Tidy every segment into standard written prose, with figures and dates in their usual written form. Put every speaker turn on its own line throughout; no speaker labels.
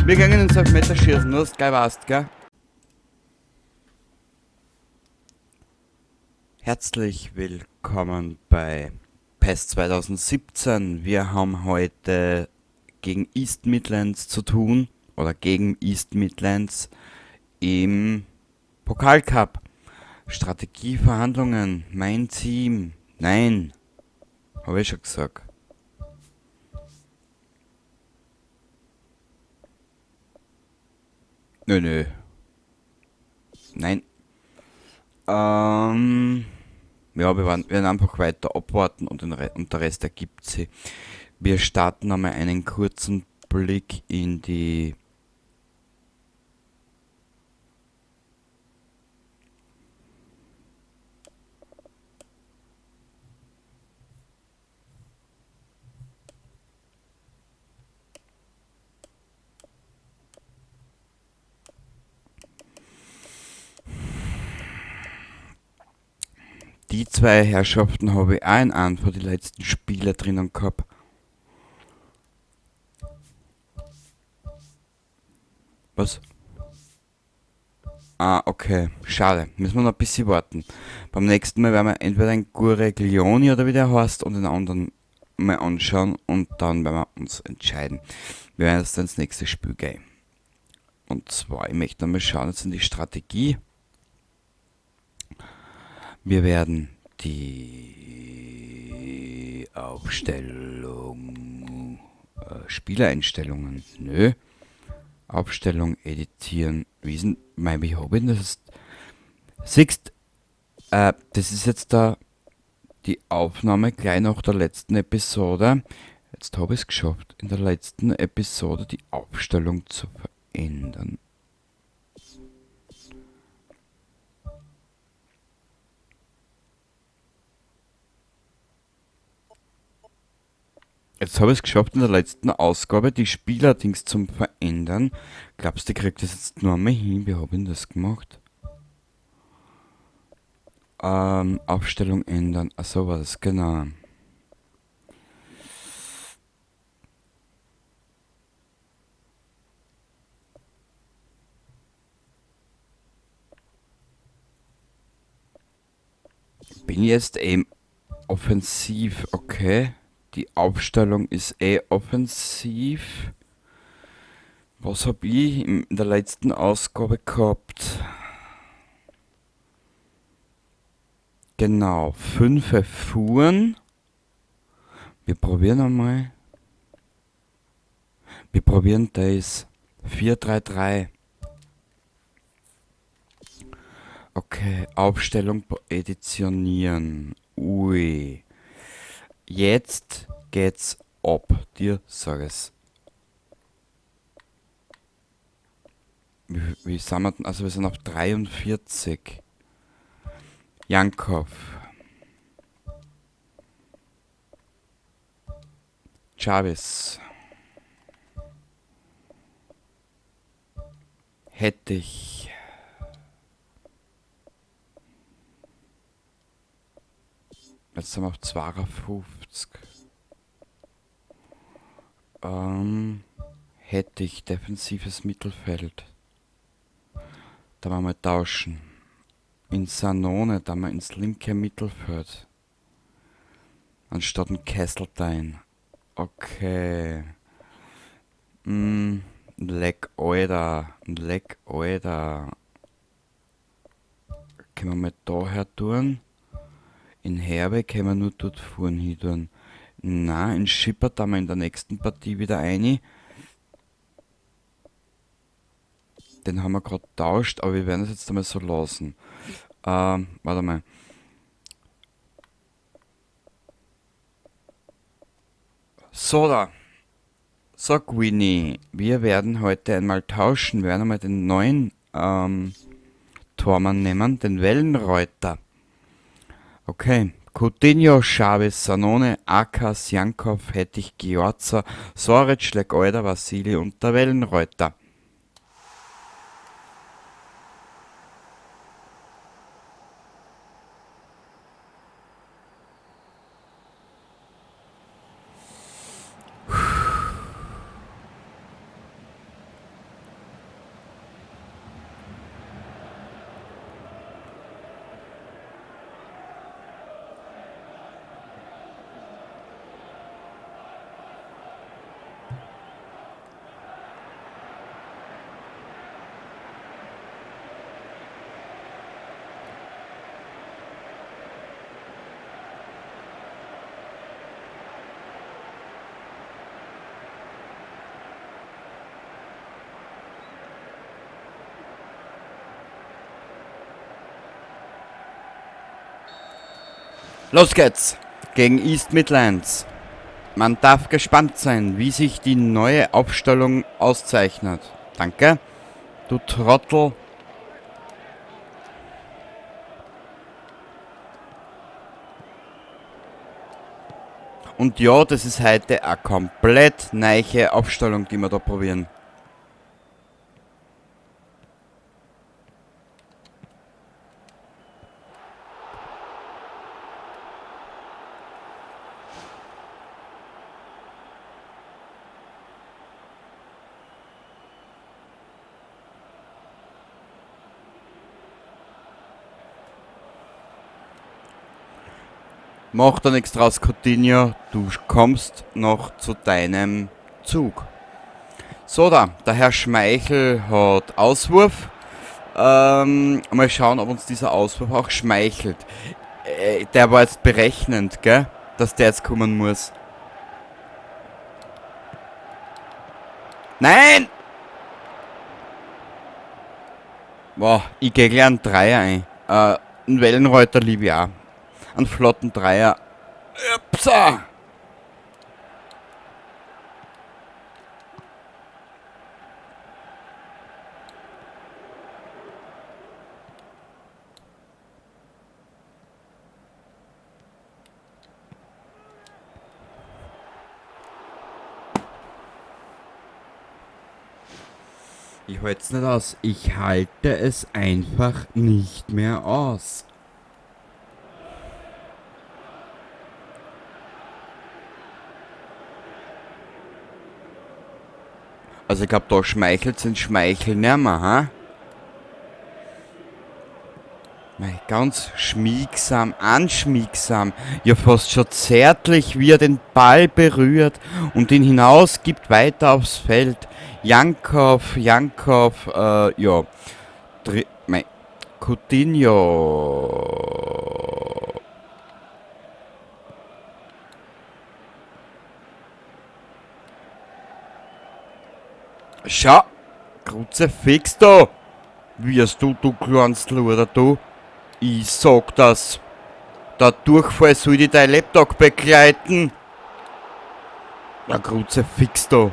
Wir gehen ins Elfmeterschießen, nur dass du gleich weißt, gell? Herzlich willkommen bei PES 2017. Wir haben heute gegen East Midlands zu tun, oder gegen East Midlands im Pokalcup. Strategieverhandlungen, mein Team, nein, hab ich schon gesagt. Nö, nö. Nein. Ja, wir werden einfach weiter abwarten und der Rest ergibt sich. Wir starten einmal einen kurzen Blick in die Die zwei Herrschaften habe ich auch in einem von den letzten Spielen drinnen gehabt. Was? Ah, okay. Schade. Müssen wir noch ein bisschen warten. Beim nächsten Mal werden wir entweder einen Gureglioni oder wie der heißt und den anderen mal anschauen und dann werden wir uns entscheiden. Wir werden jetzt ins nächste Spiel gehen. Und zwar, ich möchte nochmal schauen, jetzt in die Strategie. Wir werden die Aufstellung, Spielereinstellungen, nö, Aufstellung editieren. Wie ist denn, mein, wie hab ich denn das jetzt? Siehst, das ist jetzt da die Aufnahme gleich nach der letzten Episode. Jetzt hab ich's geschafft, in der letzten Episode die Aufstellung zu verändern. Jetzt habe ich es geschafft, in der letzten Ausgabe die Spielerdings zum Verändern. Glaubst du, ich krieg das jetzt noch einmal hin? Wie hab ich denn das gemacht? Aufstellung ändern. Ach so war das, genau. Bin jetzt eben offensiv, okay. Die Aufstellung ist eh offensiv. Was hab ich in der letzten Ausgabe gehabt? Genau, 5 Fuhren. Wir probieren einmal. Wir probieren das. 4-3-3. Okay, Aufstellung editionieren. Ui. Jetzt geht's ab, dir sag es. Wie sind wir denn? Also wir sind auf 43. Jankov. Chavez. Hettich. Jetzt sind wir auf 52. Hätte ich defensives Mittelfeld. Da wollen wir tauschen. In Sanone, da wir ins linke Mittelfeld. Anstatt ein Kesseltein. Okay. Leck, Alter. Leck, Alter. Können wir mal daher tun? In Herbe können wir nur dort vorn hin tun. Na, in Schipper da wir in der nächsten Partie wieder rein. Den haben wir grad tauscht, aber wir werden das jetzt einmal so lassen. Warte mal. So da. So, Gwynny. Wir werden heute einmal tauschen. Wir werden einmal den neuen Tormann nehmen, den Wellenreuther. Okay. Coutinho, Chavez, Sanone, Akas, Jankov, Hettich, Giorza, Soric, Legeuda, Vasili und der Wellenreuther. Los geht's gegen East Midlands. Man darf gespannt sein, wie sich die neue Aufstellung auszeichnet. Danke, du Trottel. Und ja, das ist heute eine komplett neue Aufstellung, die wir da probieren. Mach da nichts draus, Coutinho. Du kommst noch zu deinem Zug. So da, der Herr Schmeichel hat Auswurf. Mal schauen, ob uns dieser Auswurf auch schmeichelt. Der war jetzt berechnend, gell? Dass der jetzt kommen muss. Nein! Boah, ich geh gleich einen Dreier ein. Einen Wellenreuther liebe ich auch. Einen flotten Dreier. Upsa! Ich halte es nicht aus. Ich halte es einfach nicht mehr aus. Also ich glaub, da schmeichelt's den Schmeichel nimmer, ha? Mei, ganz schmiegsam, anschmiegsam, ja fast schon zärtlich, wie er den Ball berührt und ihn hinaus gibt weiter aufs Feld. Jankov, Jankov, ja, Dri-, mei, Coutinho. Schau, Kruzifix da! Wirst du, du kleines Luder, du? Ich sag das. Der Durchfall soll dich dein Laptop begleiten. Der Kruzifix da.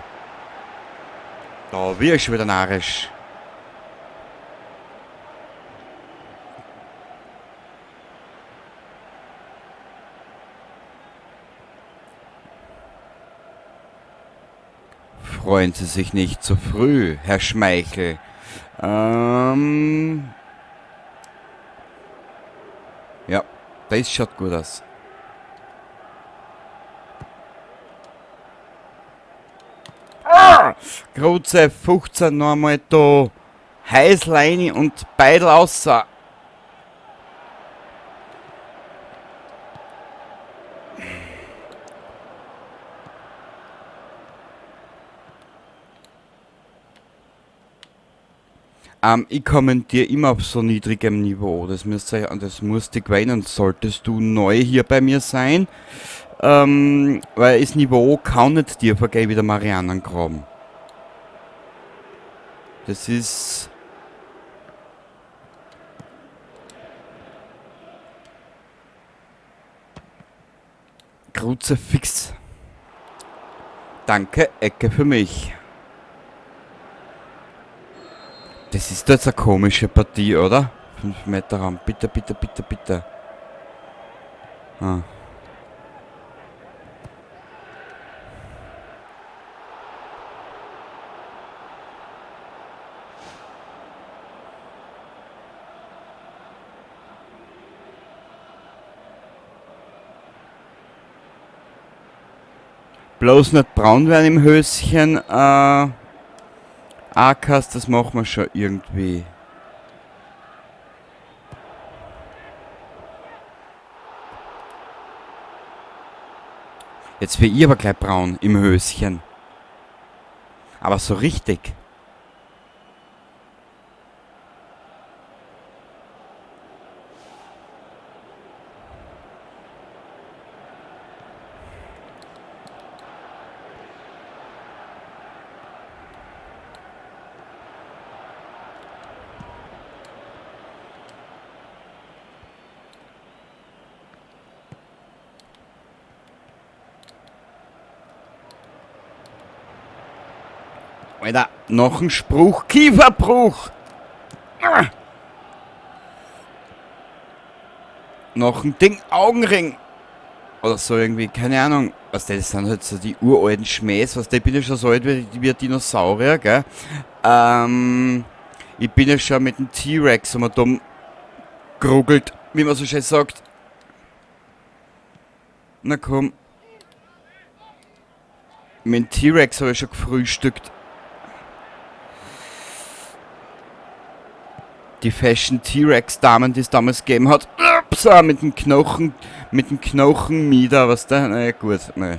Da wirst du wieder narrisch. Freuen Sie sich nicht zu früh, Herr Schmeichel. Ja, das schaut gut aus. Ah! Große 15 nochmal da. Heißleine und Beidel außer. Ich kommentiere immer auf so niedrigem Niveau. Das müsst ihr, das musst du gewöhnen. Solltest du neu hier bei mir sein. Weil das Niveau kann nicht dir vergehen wie der Marianengraben. Das ist... Kruzifix. Danke, Ecke für mich. Das ist jetzt eine komische Partie, oder? 5 Meter Raum. Bitte, bitte, bitte, bitte. Ah. Bloß nicht braun werden im Höschen. Akas, das machen wir schon irgendwie. Jetzt wär ich aber gleich braun im Höschen. Aber so richtig. Alter, noch ein Spruch. Kieferbruch! Ah! Noch ein Ding, Augenring! Oder so irgendwie, keine Ahnung. Was, das sind halt so die uralten Schmähs. Was, ich bin ja schon so alt wie ein Dinosaurier, gell? Ich bin ja schon mit dem T-Rex immer dumm geruggelt, wie man so schön sagt. Na komm. Mit dem T-Rex habe ich schon gefrühstückt. Die Fashion T-Rex-Damen, die es damals gegeben hat. Ups, mit dem Knochen, mit dem Knochenmieder, was da? Na ja, gut, ne.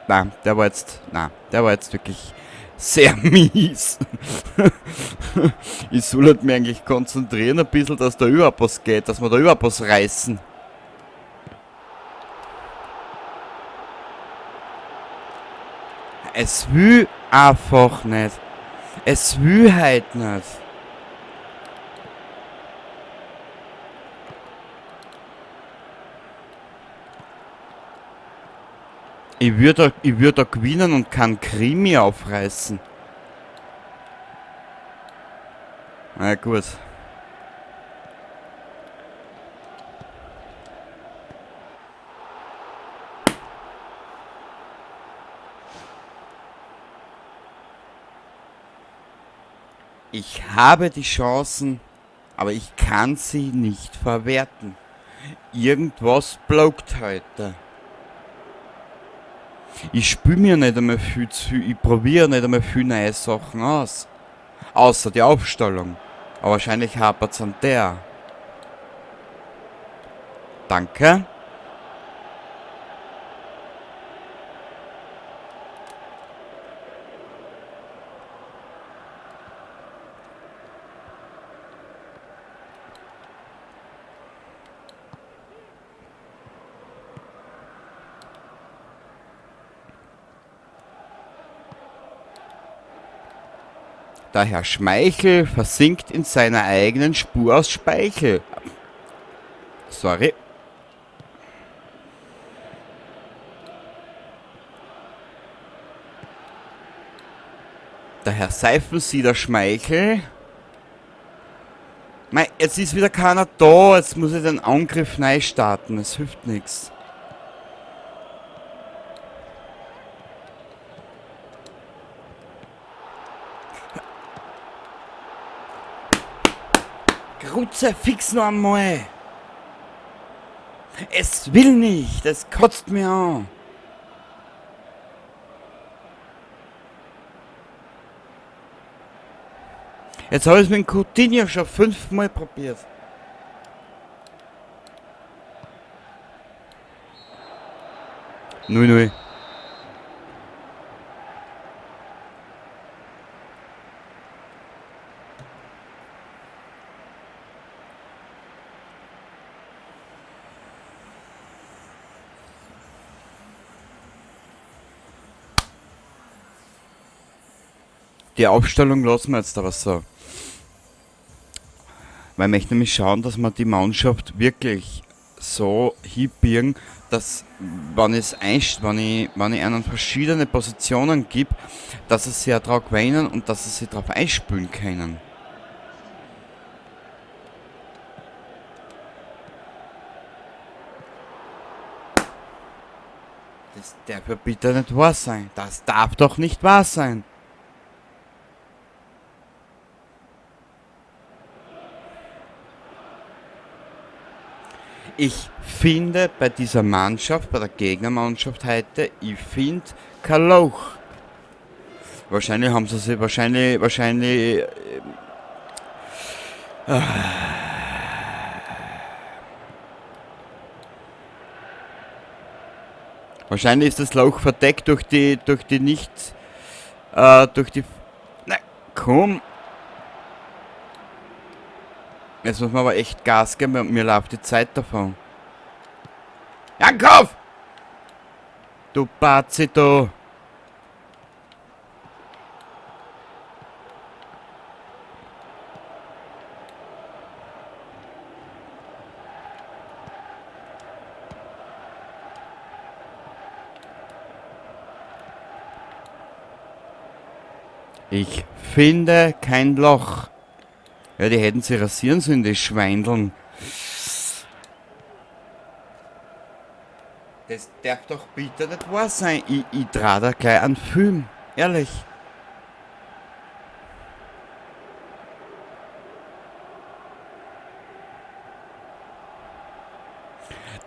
Na, der war jetzt, na, der war jetzt wirklich sehr mies. Ich soll halt mich eigentlich konzentrieren ein bisschen, dass da überhaupt was geht, dass wir da überhaupt was reißen. Es will einfach nicht. Es will halt nicht. Ich würd da gewinnen und kann Krimi aufreißen. Na gut. Ich habe die Chancen, aber ich kann sie nicht verwerten. Irgendwas blockt heute. Ich spül mir nicht einmal viel zu viel, ich probiere nicht einmal viel neue Sachen aus. Außer die Aufstellung. Aber wahrscheinlich hapert's an der. Danke. Der Herr Schmeichel versinkt in seiner eigenen Spur aus Speichel. Sorry. Der Herr Seifensieder Schmeichel. Mei, jetzt ist wieder keiner da. Jetzt muss ich den Angriff neu starten. Es hilft nix. Kruzifix noch einmal. Es will nicht, es kotzt mir an. Jetzt habe ich es mit dem Coutinho schon 5-mal probiert. 0-0. Die Aufstellung lassen wir jetzt aber so. Weil ich möchte nämlich schauen, dass wir die Mannschaft wirklich so hinbiegen, dass wenn ich es einst-, wenn ich, wenn ich ihnen verschiedene Positionen gebe, dass sie sich auch drauf gewöhnen und dass sie sich drauf einspülen können. Das darf ja bitte nicht wahr sein. Das darf doch nicht wahr sein. Ich finde bei dieser Mannschaft, bei der Gegnermannschaft heute, ich find kein Loch. Wahrscheinlich haben sie sich, wahrscheinlich, wahrscheinlich wahrscheinlich ist das Loch verdeckt durch die, durch die nicht durch die, nein, komm. Jetzt muss man aber echt Gas geben, weil mir läuft die Zeit davon. Jankov! Du Bazi, du! Ich finde kein Loch. Ja, die hätten sie rasieren sollen, die Schweindeln. Das darf doch bitte nicht wahr sein. Ich trage da gleich einen Film. Ehrlich.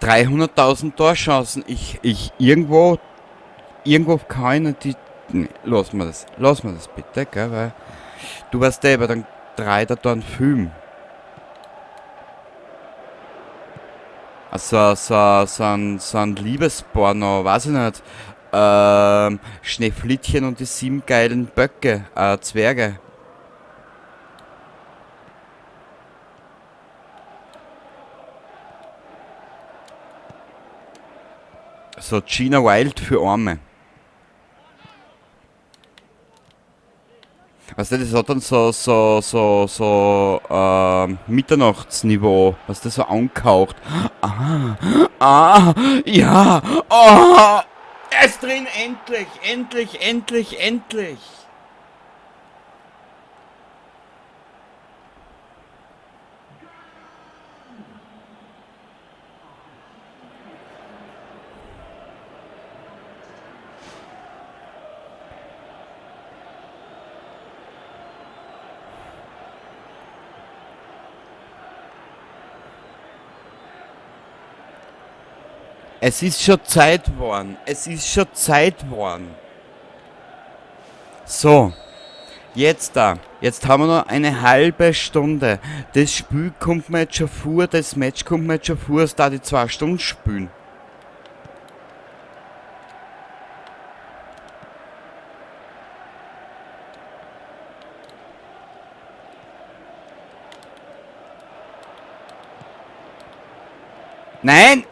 300.000 Torchancen. Irgendwo kann ich nicht die. Nee, lass mir das. Lass mir das bitte, gell, weil du weißt eh, aber dann dreht er da einen Film. Also, so ein Liebesporno, weiß ich nicht. Schneeflittchen und die 7 geilen Böcke, Zwerge. So, Gina Wild für Arme. Weißt du, das hat dann so Mitternachtsniveau, was das so angehaucht. Ah, ah, ja, oh, er ist drin, endlich, endlich, endlich, endlich. Es ist schon Zeit geworden. Es ist schon Zeit geworden. So. Jetzt da. Jetzt haben wir noch eine halbe Stunde. Das Spiel kommt mir jetzt schon vor, das Match kommt mir jetzt schon vor, dass da die 2 Stunden spielen. Nein!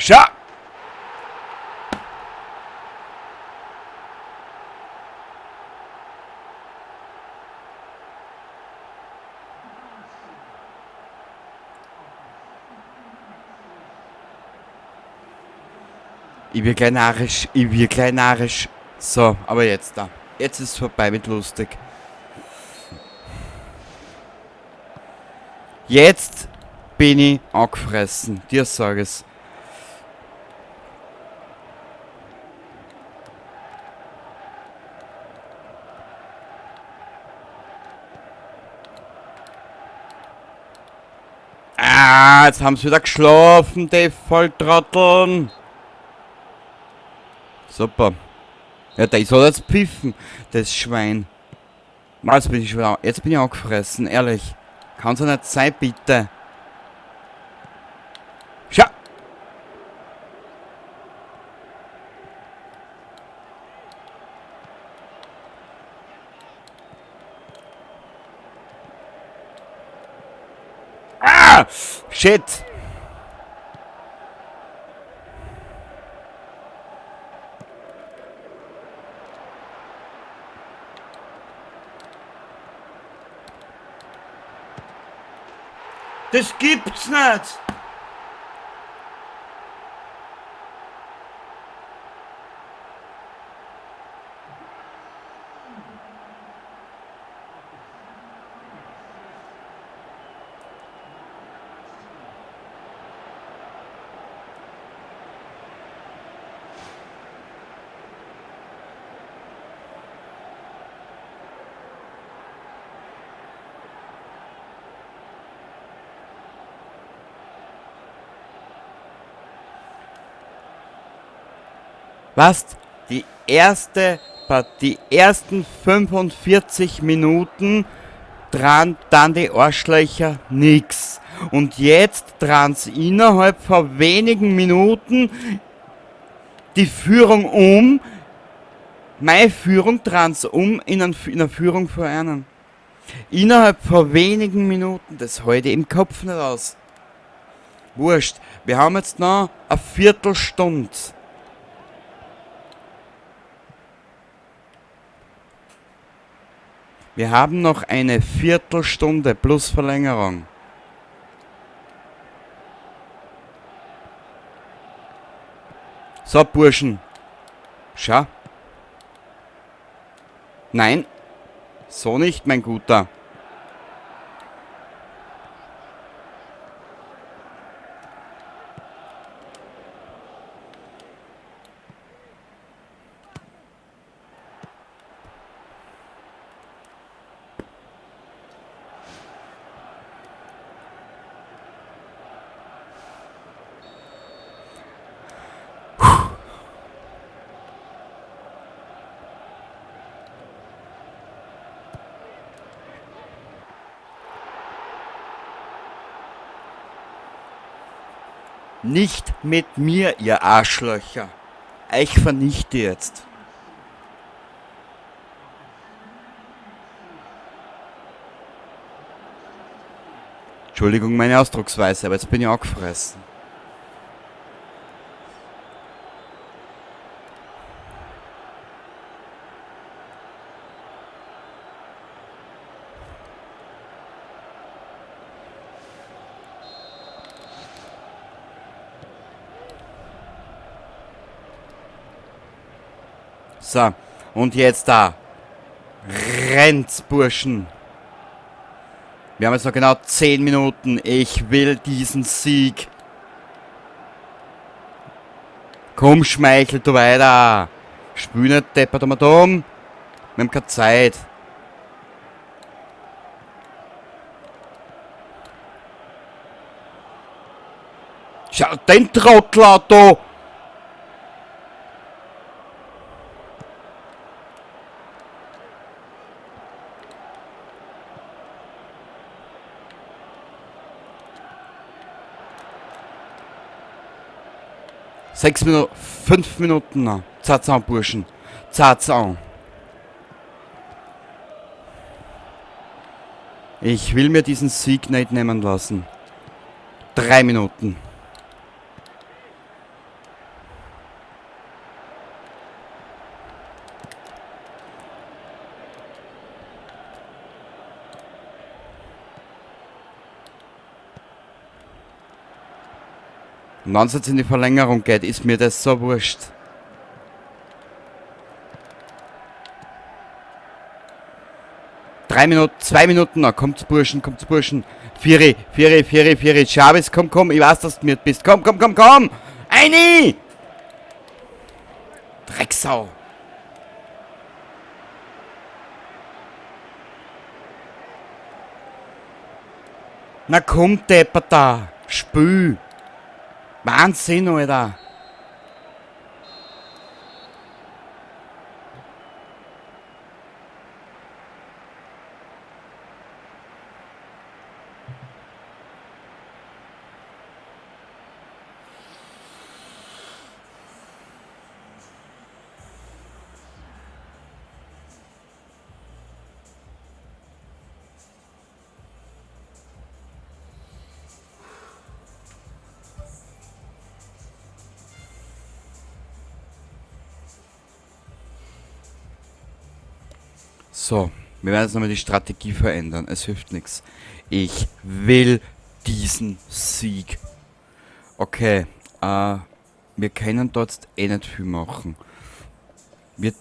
Schau! Ich bin gleich narrisch, ich bin gleich narrisch. So, aber jetzt da. Jetzt ist es vorbei mit lustig. Jetzt bin ich angefressen, dir sag ich's. Ah, jetzt haben sie wieder geschlafen, die Volltrotteln. Super. Ja, der soll jetzt piffen, das Schwein. Mann, jetzt bin ich schon wieder, jetzt bin ich angefressen, ehrlich. Kann's ja nicht sein, bitte. Schau! Ah! Shit! Das gibt's nicht! Was? Die erste Partie, die ersten 45 Minuten dran, dann die Arschlöcher nix. Und jetzt dran's innerhalb von wenigen Minuten die Führung um. Meine Führung dran's um in einer Führung vor einen. Innerhalb von wenigen Minuten, das halte ich im Kopf nicht aus. Wurscht, wir haben jetzt noch eine Viertelstunde. Wir haben noch eine Viertelstunde plus Verlängerung. So, Burschen. Schau. Nein. So nicht, mein Guter. Nicht mit mir, ihr Arschlöcher. Ich vernichte jetzt. Entschuldigung meine Ausdrucksweise, aber jetzt bin ich auch gefressen. So, und jetzt da. Rennt's, Burschen. Wir haben jetzt noch genau 10 Minuten. Ich will diesen Sieg. Komm, Schmeichel, du weiter. Spül nicht, deppert um und um. Wir haben keine Zeit. Schau, den Trottel da. 6 Minuten, 5 Minuten noch. Zatz an, Burschen. Zatz an. Ich will mir diesen Sieg nicht nehmen lassen. 3 Minuten. Und wenn es jetzt in die Verlängerung geht, ist mir das so wurscht. 3 Minuten, 2 Minuten noch. Kommt's, Burschen, kommt's, Burschen. Vieri, Vieri, Vieri, Vieri. Chavez, komm, komm. Ich weiß, dass du mit bist. Komm, komm, komm, komm. Eini! Drecksau. Na komm, Deppert da. Spül. Wahnsinn, Alter. So, wir werden jetzt nochmal die Strategie verändern. Es hilft nichts. Ich will diesen Sieg. Okay, wir können dort jetzt eh nicht viel machen. Wir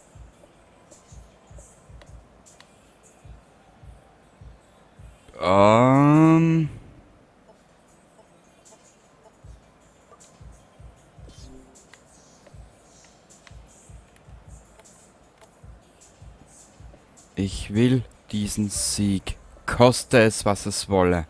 Ich will diesen Sieg. Koste es, was es wolle.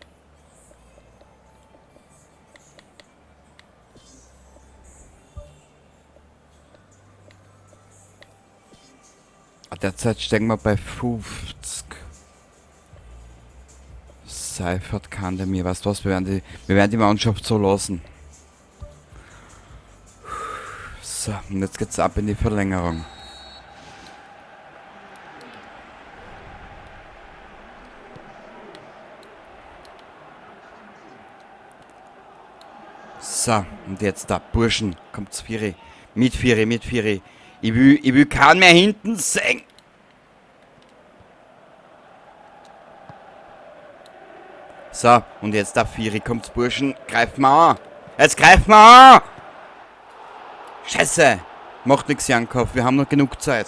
Derzeit steigen wir bei 50. Seifert kann der mir. Weißt du was? Wir werden die Mannschaft so lassen. So, und jetzt geht's ab in die Verlängerung. So, und jetzt da, Burschen, kommt's Vieri. Mit Vieri, mit Vieri. Ich will keinen mehr hinten sehen. So, und jetzt da, Vieri, kommt's Burschen, greif mal an. Jetzt greif mal an! Scheiße! Macht nix, Jankov, wir haben noch genug Zeit.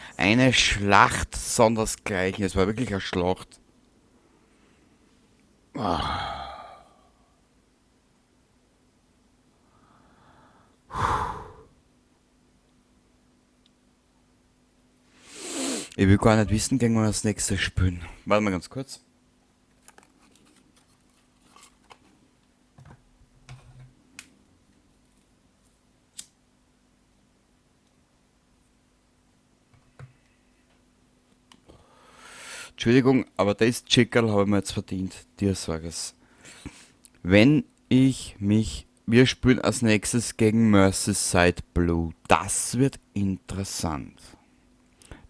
Eine Schlacht sondersgleichen. Es war wirklich eine Schlacht. Ich will gar nicht wissen, gegen wir das nächste spielen. Warte mal ganz kurz. Entschuldigung, aber das Chickerl habe ich mir jetzt verdient. Dir sag es. Wenn ich mich... Wir spielen als nächstes gegen Merseyside Blue. Das wird interessant.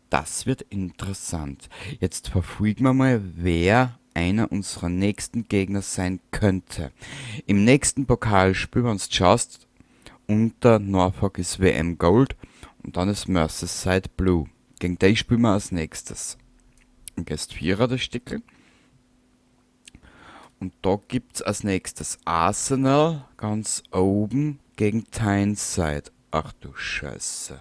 Das wird interessant. Jetzt verfolgen wir mal, wer einer unserer nächsten Gegner sein könnte. Im nächsten Pokalspiel, wenn du schaust, unter Norfolk ist WM Gold und dann ist Merseyside Blue. Gegen die spielen wir als nächstes. Und gehst Vierer das Stickel. Und da gibt's als nächstes Arsenal ganz oben gegen Tyneside. Ach du Scheiße.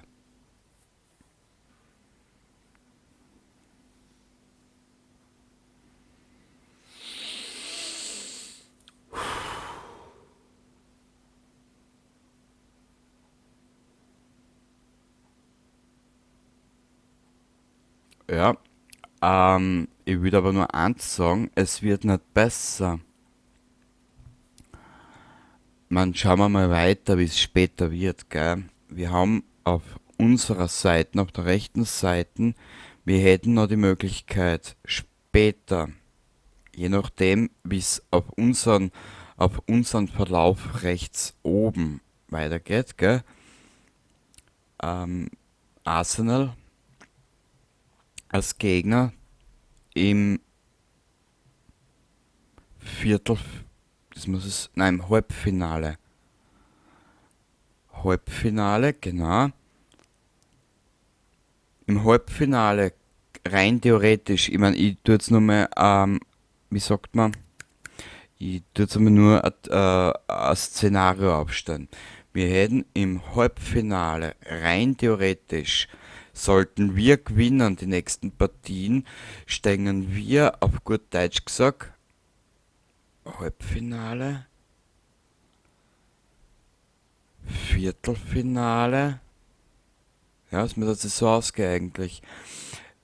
Ja, ich würde aber nur eins sagen, es wird nicht besser. Man, schauen wir mal weiter, wie es später wird, gell? Wir haben auf unserer Seite, auf der rechten Seite, wir hätten noch die Möglichkeit, später, je nachdem, wie es auf unseren Verlauf rechts oben weitergeht, gell? Arsenal als Gegner im Viertel, das muss es, nein, im Halbfinale. Halbfinale, genau. Im Halbfinale, rein theoretisch, ich mein, ich tu jetzt nur mal wie sagt man, ich tu jetzt einmal nur ein Szenario aufstellen. Wir hätten im Halbfinale, rein theoretisch, sollten wir gewinnen die nächsten Partien, steigen wir, auf gut Deutsch gesagt, Halbfinale, Viertelfinale, ja, das muss jetzt so ausgehen eigentlich.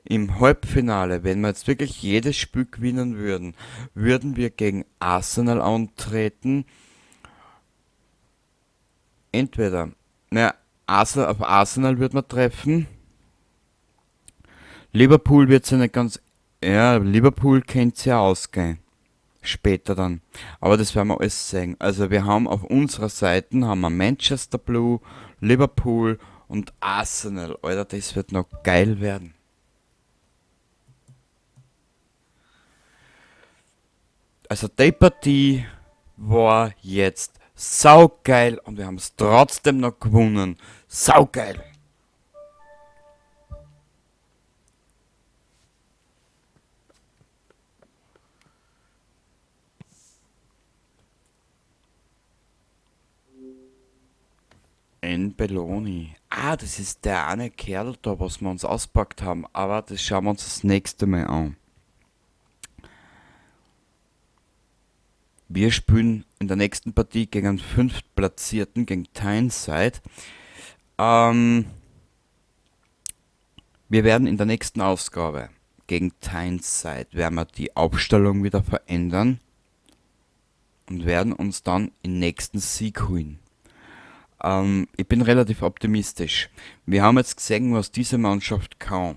Im Halbfinale, wenn wir jetzt wirklich jedes Spiel gewinnen würden, würden wir gegen Arsenal antreten. Entweder, naja, Arsenal, auf Arsenal wird man treffen. Liverpool wird ja nicht ganz, ja, Liverpool könnte ja ausgehen. Später dann. Aber das werden wir alles sehen. Also wir haben auf unserer Seite haben wir Manchester Blue, Liverpool und Arsenal. Alter, das wird noch geil werden. Also die Partie war jetzt saugeil und wir haben's trotzdem noch gewonnen. Saugeil! N. Belloni. Ah, das ist der eine Kerl da, was wir uns auspackt haben. Aber das schauen wir uns das nächste Mal an. Wir spielen in der nächsten Partie gegen einen Fünftplatzierten, gegen Tyneside. Wir werden in der nächsten Ausgabe gegen Tyneside, werden wir die Aufstellung wieder verändern und werden uns dann den nächsten Sieg holen. Ich bin relativ optimistisch. Wir haben jetzt gesehen, was diese Mannschaft kann.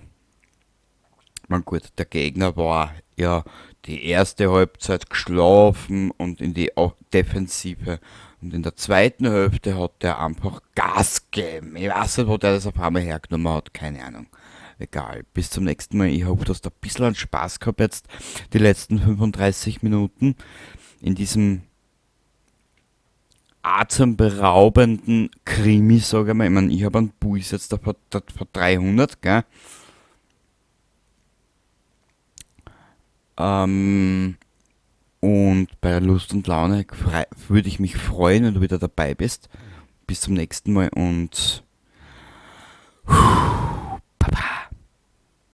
Man gut, der Gegner war ja die erste Halbzeit geschlafen und in die Defensive. Und in der zweiten Hälfte hat der einfach Gas gegeben. Ich weiß nicht, wo der das auf einmal hergenommen hat, keine Ahnung. Egal, bis zum nächsten Mal. Ich hoffe, dass du ein bisschen Spaß gehabt jetzt, die letzten 35 Minuten in diesem atemberaubenden Krimi, sag ich mal. Ich mein, ich hab einen Puls jetzt da vor 300, gell? Und bei Lust und Laune würde ich mich freuen, wenn du wieder dabei bist. Bis zum nächsten Mal und